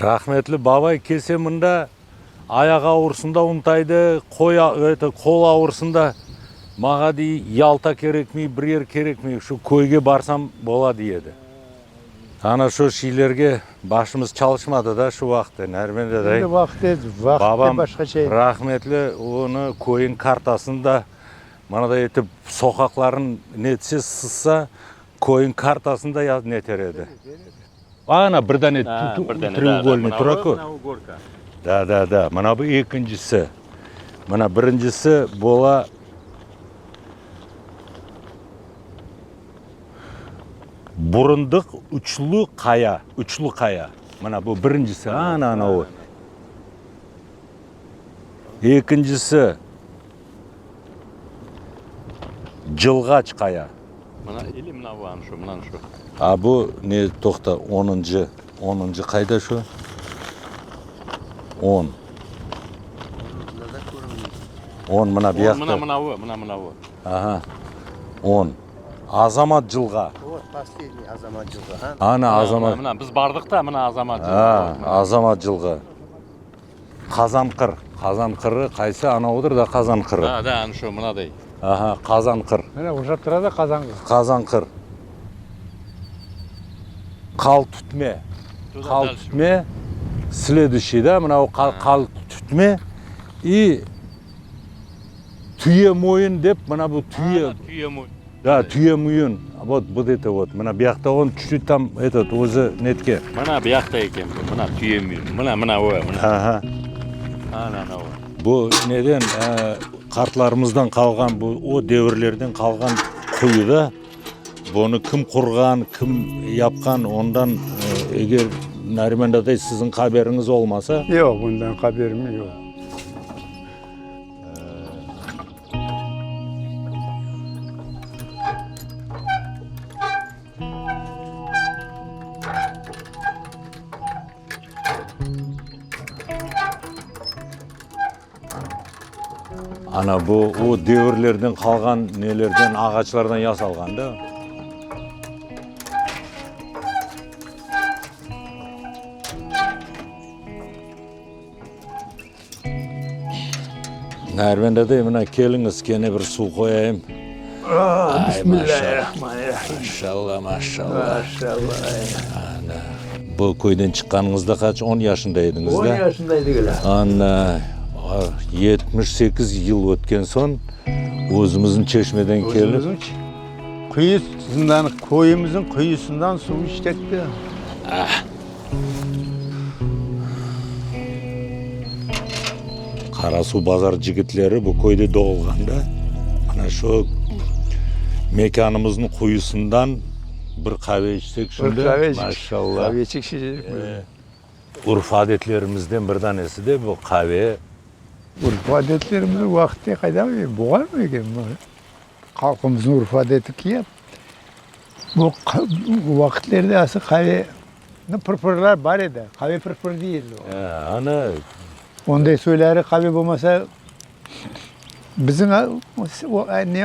Rahmetli babay kelse mında, ayaq avırsın da untaydı, qoy, eto, qol avırsın da, mağa dey, Yalta kerekmey, bir yer kerekmey, şu köyge barsam bola, dey edi. Ana şu şeylerge başımız çalışmadı da şu vaqıtta, Nariman daday. Endi vaqıt, vaqıt Babam başqaça edi. rahmetli onı köyün kartasını da mınaday etip soqaqların netse, sızsa, köyün kartasını da neter edi. Ana, bir dane treugolnıy tura kö. Da, da, da, mına bu ekincisi. Mına birincisi bola. Burundıq Üçlü Qaya, Üçlü Qaya. Mına bu birincisi, ana, ana o. Ekincisi Cılğaç Qaya. Mına, ili mına bu, ana şu, mına şu. A bu ne, toqta, onuncı, onuncı qayda şu? On. On, mına bu yaqta. Mına, mına bu, mına, mına bu. Aha, on. Azamat Cılğa. Vot, posledniy Azamat Cılğa, ha? Ana, Azamat. Mına, biz bardıq da, mına Azamat Cılğa. A, Azamat Cılğa. Qazanqır. Qazanqırı qaysı? Anavıdır da Qazanqırı. Da, da, ana şu, mınaday. Aha, Qazanqır. Mına, oşap tura da Qazanqır. Qazanqır. Qal tütme. Qal tütme, sleduşiy, da, mına o qal tütme i Tüye moyun dep, mına bu tüye. A, tüye moyun. Da, tüye muyun. Vot, vot eto vot. Mına bu yaqta on çüt-çüt tam etot, özü netke. Mına bu yaqta eken bu, mına tüye muyun. Mına, mına o, mına. Aha. Ana, ana o. Bu neden, qartlarımızdan qalğan, bu o devirlerden qalğan quyu da. Bunı kim qurğan, kim yapqan, ondan eger Nariman daday siziñ haberiñiz olmasa. Yoq, bundan haberim yoq. Ana bu o devirlerden qalğan nelerden, ağaçlardan yasalğan da. Nariman daday, mına keliñiz, kene bir suv qoyayım. Ay, Bismillahirrahmanirrahim. Maşallah, maşallah. Maşallah. Ana. Bu köyden çıqqanıñızda qaç, on yaşında ediñiz da? On yaşında edik elâ. Ana, 78 yıl ötken soñ, özümizniñ çeşmeden kelip. Özümizniñ quyusından, köyümizniñ quyusından suv içtik de. Ah. Qarasuvbazar cigitleri bu köyde doğulğanda, ana şu mekânımıznıñ quyusından bir qave içsek şimdi, Bir qave içtik. maşallah. Qave içsek. Urf-adetlerimizden bir tanesi de bu qave. Urf-adetlerimiz vaqıtte qayda bolğan mı eken? Halqımıznıñ urf-adeti ki, bu vaqıtlarda asıl qave, pırpırlar bar edi, qave pırpır değil edi o. Ana. Onday soyları qave bolmasa, bizim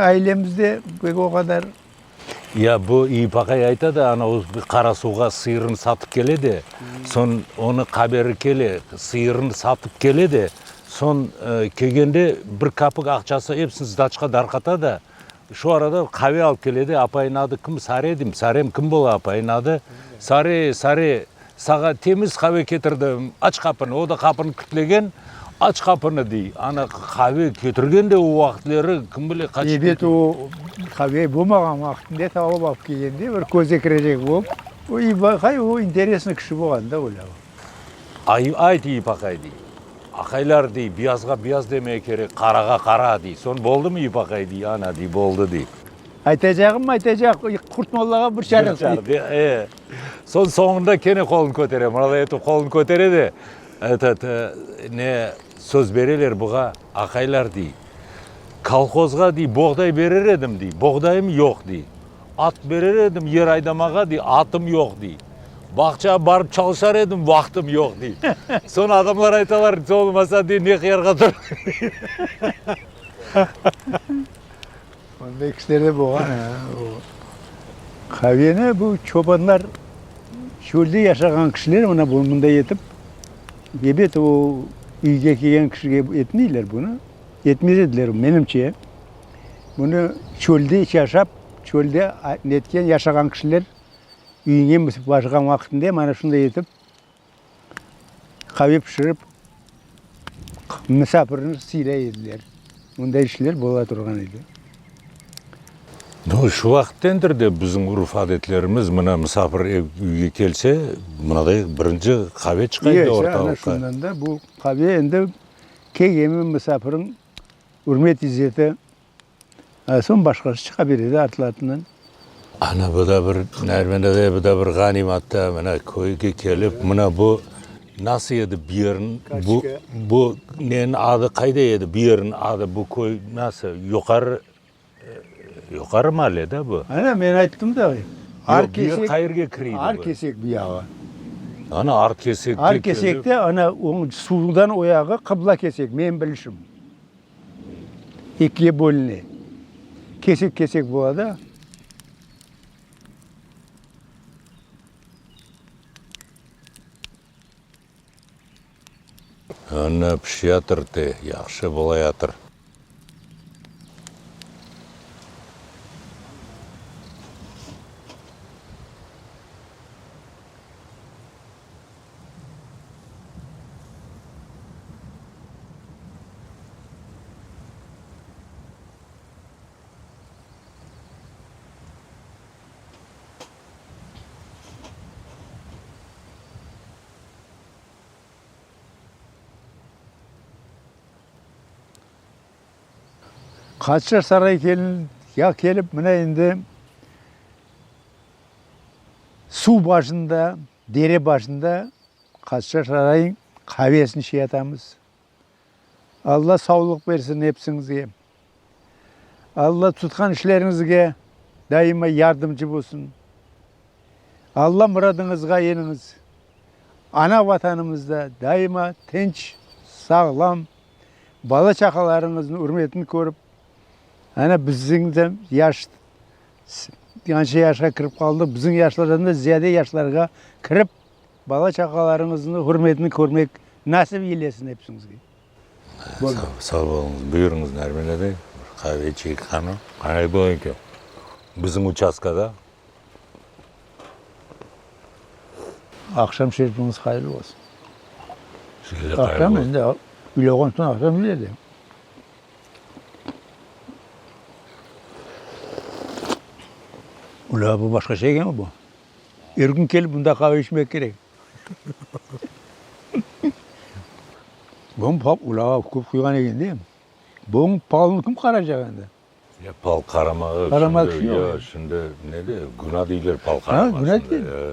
ailemizde pek o qadar. Ya bu İyip aqay ayta da, ana o Qarasuvğa sıyırını satıp kele de, soñ onı haberi kele, sıyırını satıp kele de, Soñ kelgende bir kapik aqçası epsini sdaçqa darqata da, şu arada qave alıp kele de, apayınıñ adı kim, Sare deyim, Sarem kim bola apayınıñ adı? Sare, Sare, sağa temiz qave ketirdim, aç qapını, o da qapını kilitlegen, aç qapını dey. Ana, qave ketirgen de o vaqıtları kim bile qaç. Ebet, o qave bolmağan vaqtında tavap alıp kelgende bir közge kirecek bolıp, o İbaqay o interesnıy kişi bolğan da öyle. Ay, ayt İyip aqay, dey. Aqaylar, dey, biyazğa biyaz demege kerek, qarağa qara, dey. Soñ boldumı İyip aqay, dey, ana, dey, boldı, dey. Aytacağım aytacaq, Qurtmollağa bir çarıq, dey. Bir çarıq, dey, e. Soñ soñunda kene qolun kötere, mınaday etip qolun kötere de, etot, ne, söz bereler buğa, aqaylar, dey, kolhozğa, dey, boğday berer edim, dey, boğdayım yoq, dey. At berer edim yer aydamağa, dey, atım yoq, dey. Bağçağa barıp çalışar edim, vaqtım yoq, dey. Soñ adamlar aytalar, olmasa, dey, ne hıyarğa tur. Onday kişiler de bolğan, ha. Qaveni bu çobanlar, çölde yaşağan kişiler mına mınday etip. Ebet, o üyge kelgen kişige etmeyler bunı. Etmez ediler, menimce. Bunı çölde yaşap, çölde netken yaşağan kişiler üyüne barğan vaqtında mana şunday etip qave pişirip misafirini sıylay ediler. Bunday işler bola turğan edi. No, şu vaqıttendir de bizim urf-adetlerimiz, mına misafir ev, üyge kelse, mınaday birinci qave çıqa edi Ana ortalıqqa. şundan da bu qave endi kelgenmi misafiriñ ürmet-izzeti, soñ başqası çıqa beredi artı-artından. Ana, bu da bir, Nariman dede, bu da bir ğanimat da, mına köyge kelip, mına bu nasıl edi bu yerniñ, bu, bu neniñ adı qayda edi, bu yerniñ adı, bu köy nasıl, yuqarı, yuqarı maale da bu? Ana, men ayttım da, Ar Kesek, qayerge kireydi bu? Ar Kesek bu yağı. Ana, Ar Kesekte Ar Kesekte, ana, onıñ suvdan o yağı Qıbla Kesek, menim bilişim. Ekiye bölüne. Kesek-kesek bola da. Ana, pişeyatır te, yahşı bolayatır. Qaçış saray kelin, ya kelip mına endi suv başında, dere başında Qaçış sarayıñ qavesini içeyatamız. Alla savlıq bersin episiñizge. Alla tutqan işleriñizge daima yardımcı bolsun. Alla muradıñızğa yeniñiz. Ana Vatanımızda daima tınç, sağlam, bala-çaqalarıñıznıñ ürmetini körip, ana biziñ de yaş, anca yaşqa kirip qaldıq, biziñ yaşlardan da ziyade yaşlarğa kirip, bala-çaqalarıñıznıñ ürmetini körmek nasip eylesin episiñizge. Sağ oluñız. Buyurıñız, Nermine bey, bir qave içeyik, qani. Qanday boy eken bizim uçastkada? Aqşam şerifiñiz hayırlı olsun. Sizge de hayırlı Aqşam olsun. endi üyle olğan soñ aqşam üyle de. Ula, bu başqa şey ekenmi bu? Er kün kelip bunda qave içmek kerek. Bunıñ pal, ula, köp quyğan eken de. Bunıñ palını kim qaracaq endi? Ya pal qaramağı Qaramaq şimdi, yoq. ya şimdi ne de, günâ deyler pal qaramasını. Ha, günâ deyler.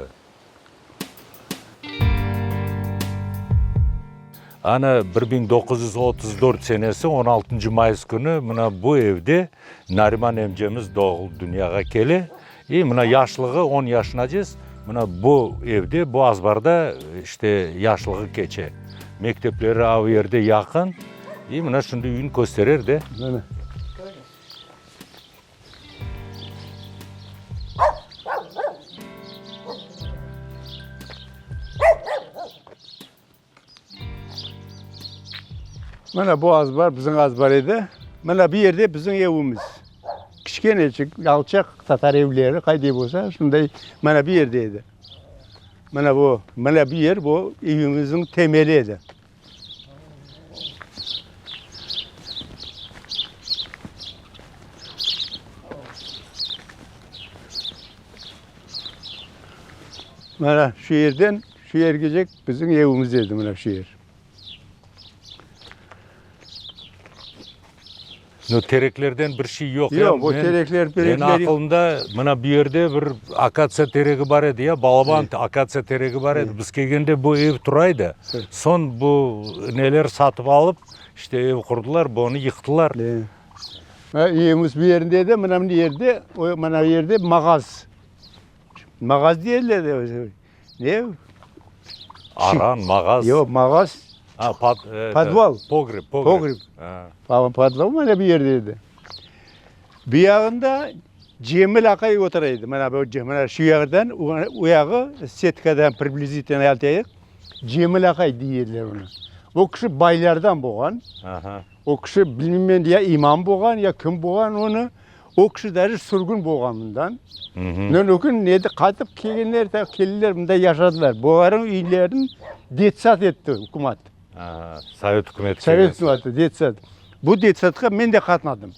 Ana, 1934 senesi on altıncı mayıs künü mına bu evde Nariman emcemiz doğ, dünyağa kele. İ mına yaşlığı, on yaşınacez, mına bu evde, bu azbarda, işte, yaşlığı keçe. Mektepleri av yerde yaqın. İ mına şimdi üyün kösterer de. Mına. Mına bu azbar bizim azbar edi. Mına bu yerde bizim evimiz. Kiçkeneçik, alçaq tatar evleri qayday bolsa, şunday mına bu yerde edi. Mına bu, mına bu yer bu evimizniñ temeli edi. Mına şu yerden şu yergecek bizim evimiz edi mına şu yer. No, tereklerden bir şey yoq. Yoq, bu terekler, perekler yoq. Menim aqılımda mına bu yerde bir akatsiya teregi bar edi ya, balaban akatsiya teregi bar edi. Biz kelgende bu ev tura edi. Soñ bu neler satıp alıp, işte ev qurdılar, bunı yıqtılar. Evimiz bu yerinde edi, mına bu yerde, mına bu yerde mağaz. Mağaz deyerler de, ne? Aran, mağaz. Yoq, mağaz. Ha, Podval. Pogreb, pogreb. Pogreb. Podval mına bu yerde edi. Bu yağında Cemil aqay otura edi. Mına bu, mına şu yerden, o yağı setkadan priblizitelno aytayıq. Cemil aqay dey ediler onı. O kişi baylardan bolğan. O kişi, bilmeyim endi, ya imam bolğan, ya kim bolğan onı. O kişi daje sürgün bolğan mından. Men o kün nedi, qaytıp kelgenler, ta keldiler, mında yaşadılar. Bularnıñ üylerin detsat etti ükümat. Sovet ükümeti. Sovet ükümeti, detsat. Bu detsatqa men de qatnadım.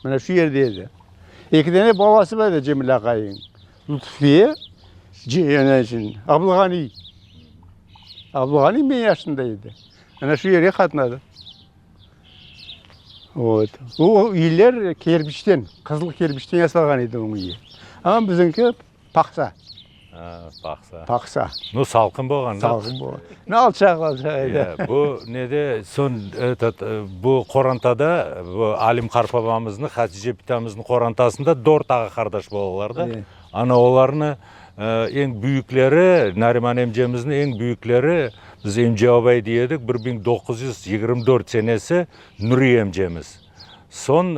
Mına şu yerde edi. Eki dane balası bar edi Cemil aqayıñ. Lütfiye, Abılğaniy. Abılğaniy men yaşında edi. Ana şu yerge qatnadı. Vot. O üyler kerpiçten, qızıl kerpiçten yasalğan edi onıñ üyi. Amma bizimki paqsa. Ha, paqsa. Paqsa. Nu, salqın bolğan da. Salqın bolğan. Nu, alçaq, alçaq edi. Ya, bu nede, soñ, etot, bu qorantada, bu Alim qartbabamıznı, Hatice bitamıznıñ qorantasında dört ağa-qardaş bolalar da. Ana olarnı eñ büyükleri, Nariman emcemizniñ eñ büyükleri, biz emce abay dey edik, 1924 senesi Nuri emcemiz. Soñ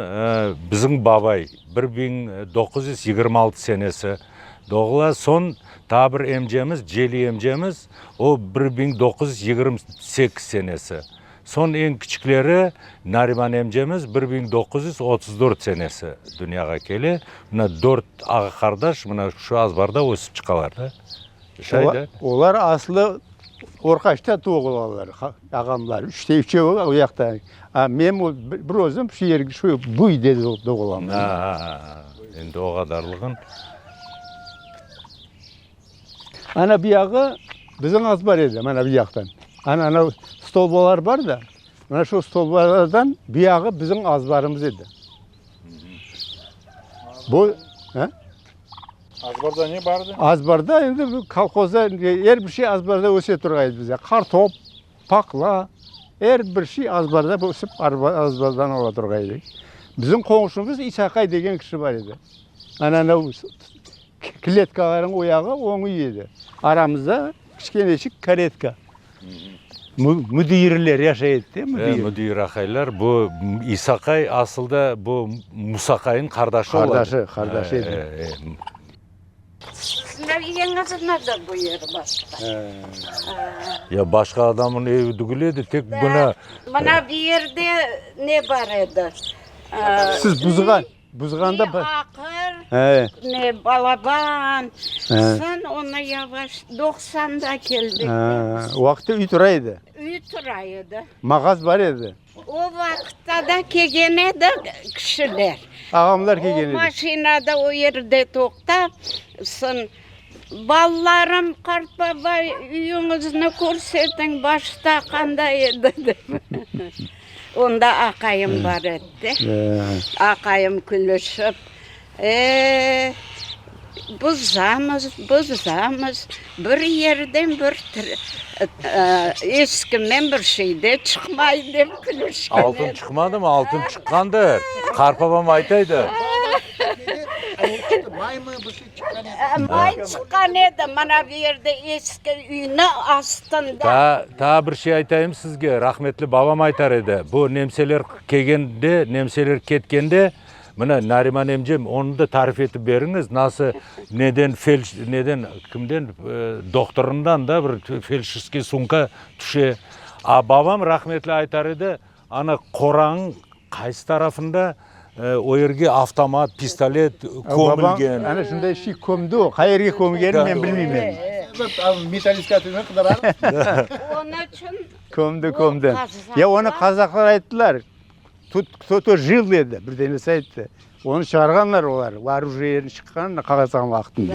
bizim babay 1926 senesi doğula, soñ taa bir emcemiz, Celi emcemiz, o 1928 senesi. Soñ eñ kiçikleri Nariman emcemiz 1934 senesi dünyağa kele. Mına dört ağa-qardaş mına şu azbarda ösip çıqalar da. Şay da. Olar aslı Orqaçta doğulalar, ağamlar. Üçte üçevi o yaqta. A men bir özüm şu yerge, şu bu üyde doğulam. A-a-a, endi o qadarlığın. Ana bu yağı bizim azbar edi, mana bu yaqtan. Ana, ana stolbalar bar da, mana şu stolbalardan bu yağı bizim azbarımız edi. Bu, ha? Azbarda ne bar edi? Azbarda endi kolhozda er bir şey azbarda öse turğan edi bizde. Qartop, paqla, er bir şey azbarda ösip, azbardan ala turğan edik. Bizim qoñşumız İsaqay degen kişi bar edi. Ana, ana Kletkalarnıñ o yağı onıñ üyi edi. Aramızda kiçkeneçik karetka. Müdirler yaşay edi de, müdir. Müdir aqaylar. Bu İsa aqay asılda bu Musa aqayınıñ qardaşı ola. Qardaşı, qardaşı edi. Siziñ eviñiz da bu yer başqa. Ya başqa adamnıñ evi tügül edi, tek mına. Mına bu yerde ne bar edi? Siz buzğan. Buzğanda Ne aqır, ne balaban. Soñ onı yavaş doqsanda keldik. O vaqıtta üy tura edi. Üy tura edi. Mağaz bar edi. O vaqıtta da kelgen edi kişiler. Ağamlar kelgen edi. O maşina da o yerde toqtap, soñ Ballarım, qartbaba, üyüñizni körsetiñ, başta qanday edi, dep. Onda aqayım bar edi. Aqayım külüşip, E, buzamız, buzamız, bir yerden bir eskimen bir şey de çıqmay, dep külüşken edi. Altın çıqmadımı? Altın çıqqandır. Qartbabam aytaydı. May çıqqan edi, mana bu yerde eski üyniñ astında. Taa, taa bir şey aytayım sizge, rahmetli babam aytar edi, bu nemseler kelgende, nemseler ketkende, mına Nariman emcem, onı da tarif etip beriñiz, nasıl, neden felç, neden, kimden, dohtorından da bir feldşerskiy sumka tüşe. A babam rahmetli aytar edi, Ana, qoranıñ qaysı tarafında o yerge avtomat, pistolet kömülgen? Babam ana şunday şey kömdi o. Qayerge kömgenini men bilmeymen. Metallistkatıni qıdırarmız. Onıñ içün Kömdi, kömdi. Ya onı qazaqlar ayttılar, Tut кто-то жил dedi, bir denesi ayttı. Onı çıqarğanlar olar, orujiyeni çıqqan qazan vaqtında.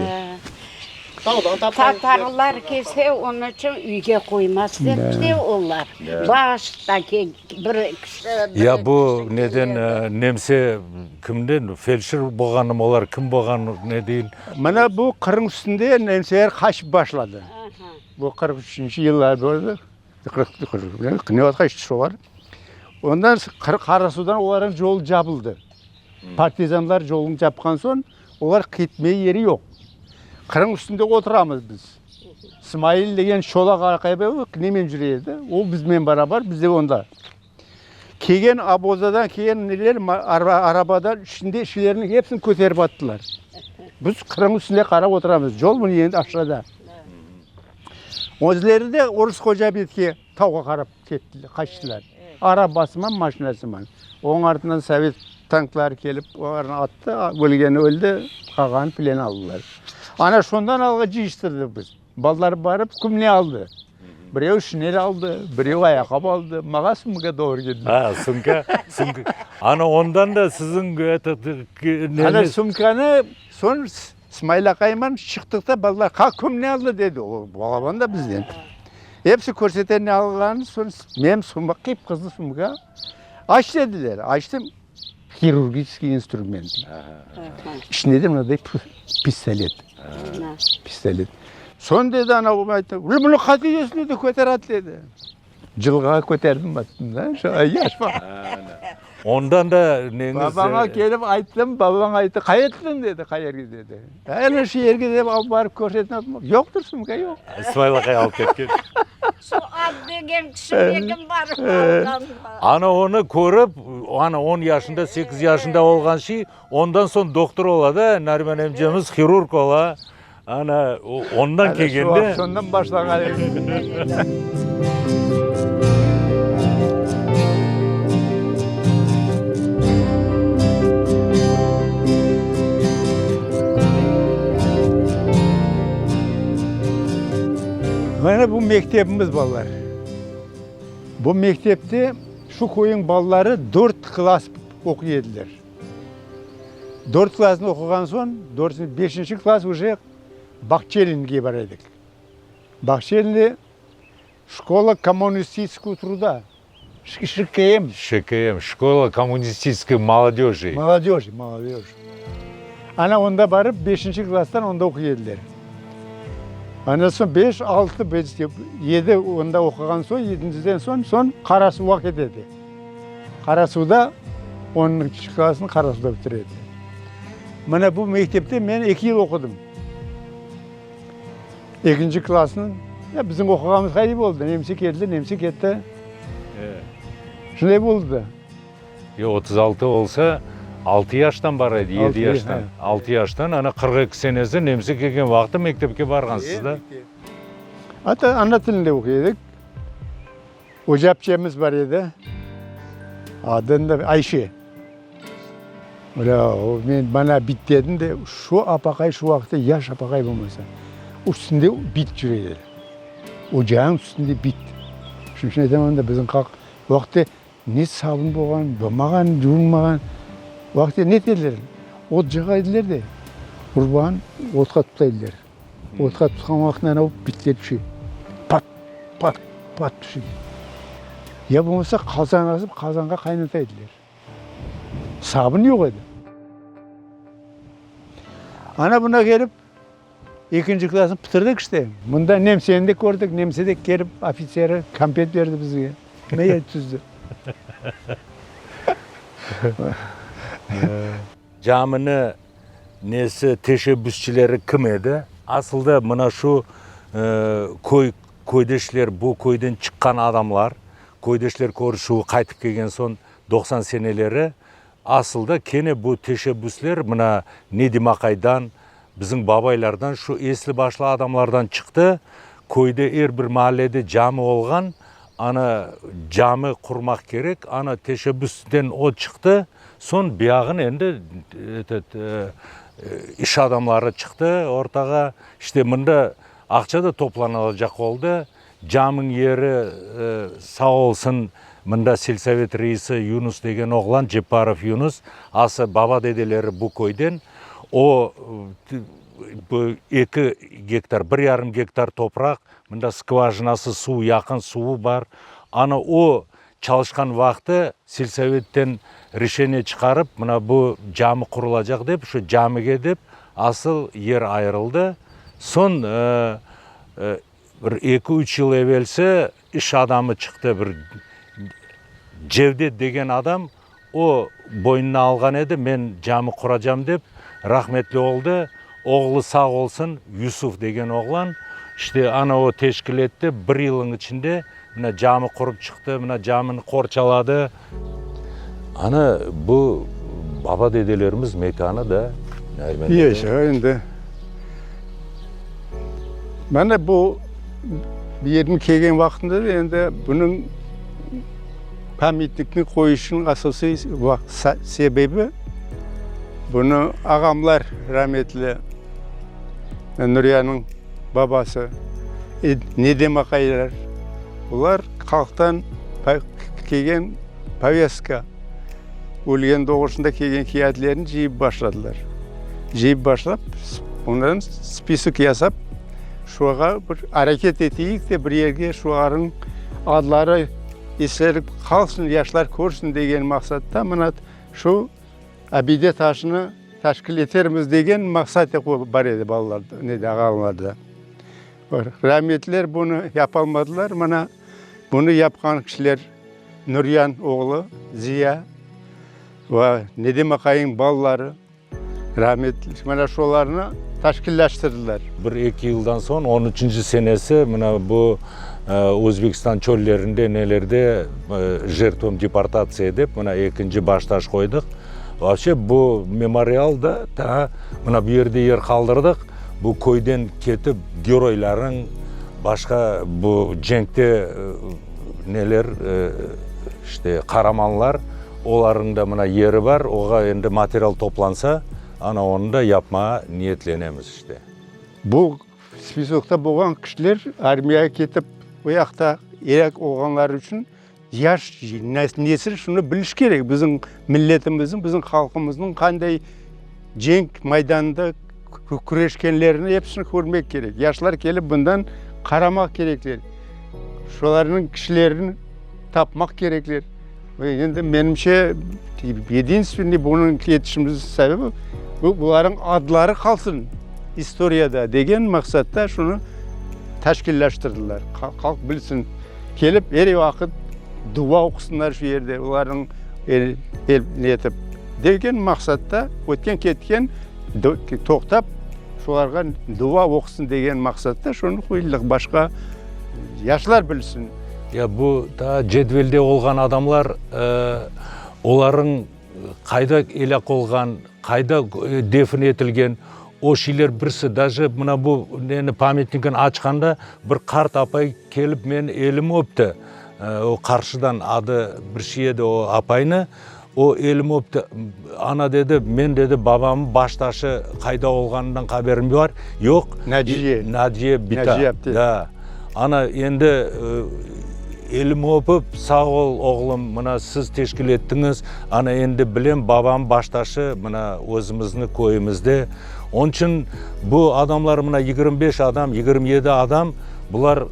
Tatarlar kelse, onıñ içün üyge qoymaz dep de olar. Baştaki bir kişi. Ya bu neden nemse kimden feldşer bolğanım olar, kim bolğan ne deyil. Mına bu Qırım üstünde nemseler qaçıp başladı. Bu 43 üçünci yıllar boldı. 40 ne vaqıt qaçtı şolar. Ondan Qarasuvdan olarnıñ yolu capıldı. Partizanlar yolun capqan soñ, olar ketmeye yeri yoq. Qırım üstünde oturamız biz. Smail degen çolaq aqay bar, o nemen yüre edi, o bizmen barabar, biz de onda. Kelgen obozadan kelgen neler, arabada içinde şeylerniñ hepsini köterip attılar. Biz Qırım üstünde qarap oturamız, yol mına endi aşağıda. Özleri de Orus Hoca betke tauğa qarap kettiler, qaçtılar. Arabasıman, maşinasıman. Onıñ artından sovet tankları kelip, olarnı attı, ölgeni öldi, qalğanı plen aldılar. Ana şondan alğa cıyıştırdıq biz. Balalar barıp, kim ne aldı? Birev şinel aldı, birev ayaqqap aldı. Mağa sumka doğru keldi. Ha, sumka, sumka. Ana ondan da siziñ etot, Ana sumkanı soñ Smail aqayman çıqtıq da, balalar, qa, kim ne aldı dedi. O balaban da bizden. Episi körsete ne alğanını, soñ menim sumka, qıp-qızıl sumka. Aç dediler. Açtım. Hirurgiçeskiy instrument. İçinde de mınaday pistolet. Pistolet. Soñ dedi ana, o ayttı, bunı qatiyesiñ dedi, köter at dedi. Cılğağa köterdim attım da, şu yaş bala. Ondan da neñiz... Babaña kelip ayttım, babañ ayttı, qayerden dedi, qayerge dedi. Ana şu yerge dep alıp barıp körsettim, yoqtır sumka, yoq. İsmail aqay alıp ketken. Şu at degen kişi begim barıp alğan. Ana onı körip, ana on yaşında, sekiz yaşında olğan şey, ondan soñ doktor ola da, Nariman emcemiz hirurg ola. Ana, ondan kelgende... Şondan başlağan. Mana bu mektebimiz, balalar. Bu mektepte şu köyüñ balaları dört klass oquy ediler. Dört klassnı oquğan soñ, dörtünci, beşinci klass uje Bahçelinge bara edik. Bahçelinde şkola kommunistического truda, ŞKM. ŞKM, şkola kommunistической molodöji. Molodöji, molodöji. Ana onda barıp beşinci klasstan onda oquy ediler. Ondan soñ beş, altı, yedi onda oquğan soñ, yedinciden soñ, soñ Qarasuvğa ketedi. Qarasuvda onuncu klassnı Qarasuvda bitiredi. Mına bu mektepte men eki yıl oqudım. Ekinci klassnı, ya bizim oquğanımız ğayıp oldı. Nemse keldi, nemse ketti. Şunday oldı da. Ya 36 olsa, altı yaştan bar edi, yedi yaştan. Altı yaştan, ana 42 senesi nemse kelgen vaqtı mektepke barğansız da. Atta ana tilinde oquy edik. Oca apçemiz bar edi, adını da Ayşe. Ula, o men bana bit dedim de, şu apaqay şu vaqıtta yaş apaqay bolmasa, üstünde bit yüre edi. Ocağıñ üstünde bit. Şunıñ içün aytaman da, bizim halq o vaqıtta ne sabun bolğan, bolmağan, yuvunmağan. O vaqıtta ne etediler? Ot jağa ediler de, urbanı otqa tuta ediler. Otqa tutqan vaqıtında ana bitler tüşe. Pat, pat, pat tüşe. Ya bolmasa qazan asıp, qazanğa qaynata ediler. Sabun yoq edi. Ana buna kelip, ekinci klassnı bitirdik işte. Mında nemseni de kördik, nemse de kelip ofitseri konfet berdi bizge. Meye tüzdü. Camini Nesi, teşebbüsçileri kim edi? Asılda mına şu köy, köydeşler, bu köyden çıqqan adamlar, köydeşler körüşüvi qaytıp kelgen soñ, 90 seneleri, asılda kene bu teşebbüsler mına Nedim aqaydan, bizim babaylardan, şu esli-başlı adamlardan çıqtı. Köyde er bir maallede cami olğan, ana cami qurmaq kerek, ana teşebbüsten o çıqtı. Soñ buyağın endi etot iş adamları çıqtı ortağa. İşte mında aqça da toplanılacaq oldı. Camıñ yeri sağ olsun, mında selsovet reisi Yunus degen oğlan, Cepparov Yunus, ası baba-dedeleri bu köyden. O, bu eki gektar, bir yarım gektar topraq, mında skvajinası, suv, yaqın suvu bar. Ana o Çalışqan vaqtı selsovetten rişeniye çıqarıp, mına bu cami qurulacaq dep, şu camige dep asıl yer ayırıldı. Soñ bir eki-üç yıl evelsi iş adamı çıqtı, bir Cevdet degen adam, o boynuna alğan edi, men cami quracam dep, rahmetli oldı. Oğlu sağ olsun, Yusuf degen oğlan, işte ana o teşkil etti, bir yılın içinde Mına cami qurıp çıqtı, mına camini qorçaladı. Ana, bu baba-dedelerimiz mekânı da, Nariman dede. Yaşa endi. Mana bu. Bu yerniñ kelgen vaqtında da endi bunıñ pamyatnikni qoyuşnıñ asosiy sebebi, bunı ağamlar rametli Nuriyanıñ babası Nedem aqaylar, olar halqtan kelgen poveska, ölgen doğrusında kelgen kâğıtlarnı cıyıp başladılar. Cıyıp başlap, ondan spisok yasap, şuğa bir areket eteyik de, bir yerge şularnıñ adları eslenip qalsın, yaşlar körsin degen maqsatta mına şu abide taşını teşkil etermiz degen maqsat bar edi balalarda, nede, ağalarda. Rahmetliler bunı yapalmadılar, mına bunı yapqan kişiler Nuryan oğlu Ziya ve Nedim aqayıñ balaları rahmetli, mına şolarnı teşkilleştirdiler. Bir-eki yıldan soñ, on üçünci senesi, mına bu Özbekistan çöllerinde, nelerde Jertvom deportatsiya dep, mına ekinci baştaş qoydıq. Vapşe, bu memorial da taa mına bu yerde yer qaldırdıq. Bu köyden ketip geroylarnıñ, başqa bu cenkte neler, işte, qaramanlar, olarnıñ da mına yeri bar, oğa endi material toplansa, ana onı da yapmağa niyetlenemiz, işte. Bu spisokta bolğan kişiler armiyağa ketip, o yaqta elâk olğanları içün Yaş nesil şunı biliş kerek, bizim milletimizniñ, bizim halqımıznıñ qanday cenk maydanında küreşkenlerini episini körmek kerek. Yaşlar kelip bundan qaramaq kerekler, şolarnıñ kişilerini tapmaq kerekler. Endi menimce, yedinstvenniy bunıñ ketişimizniñ sebebi, bu bularnıñ adları qalsın istoriyada degen maqsatta şunı teşkilleştirdiler, halq bilsin. Kelip er vaqıt dua oqusınlar şu yerde, olarnıñ etip, degen maqsatta ötken-ketken toqtap, şolarğa dua oqusın degen maqsatta şunı qoyuldıq, başqa yaşlar bilsin. Ya bu daa cedvelde olğan adamlar, olarıñ Qayda elâk olğan, qayda defin etilgen, o şeyler birisi, daje mına bu neni, pamyatnikni açqanda bir qart apay kelip meni elimi öpti, o qarşıdan adı bir şey edi o apaynı, o elimi öpti, ana dedi, men dedi babamnıñ baştaşı qayda olğanından haberim bar, yoq. Naciye. Naciye bita. Naciye apte. Da. Ana, endi elimi öpip, Sağ ol, oğlum, mına siz teşkil ettiñiz, ana endi bilem, babam baştaşı mına özümizni köyümizde. Onıñ içün bu adamlar, mına 25 adam, 27 adam, bular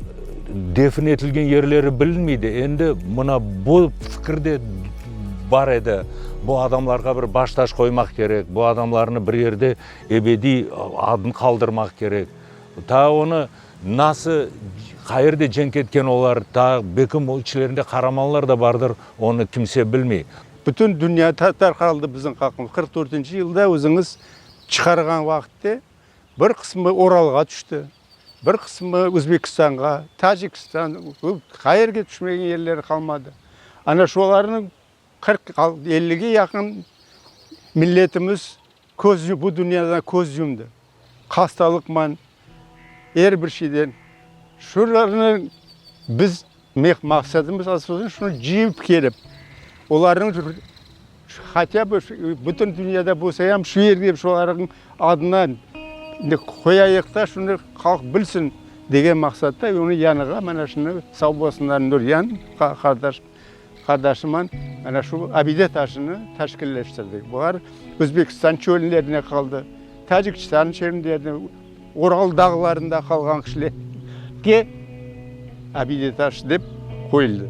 defin etilgen yerleri bilinmeydi. Endi mına bu fikir de bar edi, bu adamlarğa bir baştaş qoymaq kerek, bu adamlarnı bir yerde ebediy adını qaldırmaq kerek. Ta onı Nasıl, qayerde cenk etken olar, taa belkim içlerinde qaramanlar da bardır, onı kimse bilmey. Bütün dünya tarqaldı bizim halqımız. 44-nci yılda özüñiz çıqarğan vaqıtte bir qısmı Uralğa tüşti, bir qısmı Özbekistanğa, Tacikistan, qayerge tüşmegen yerleri qalmadı. Ana şolarnıñ 40, ellige yaqın milletimiz köz, bu dünyadan köz yumdı. Hastalıqman, er bir şeyden. Şularnı biz maqsadımız aslında şunı cıyıp kelip, olarnıñ hatâ bı bütün dünyada bolsa em şu yerge şolarnıñ adına qoyayıq da, şunı halq bilsin degen maqsatta onı yanığa mana şunı sağ bolsunlar Nuryan qardaş qardaşıman ana şu abide taşını teşkilleştirdik. Bular Özbekistan çöllerine qaldı, Tacikistan çöllerine, Ural dağlarında qalğan kişilerge abide taşı dep qoyuldı.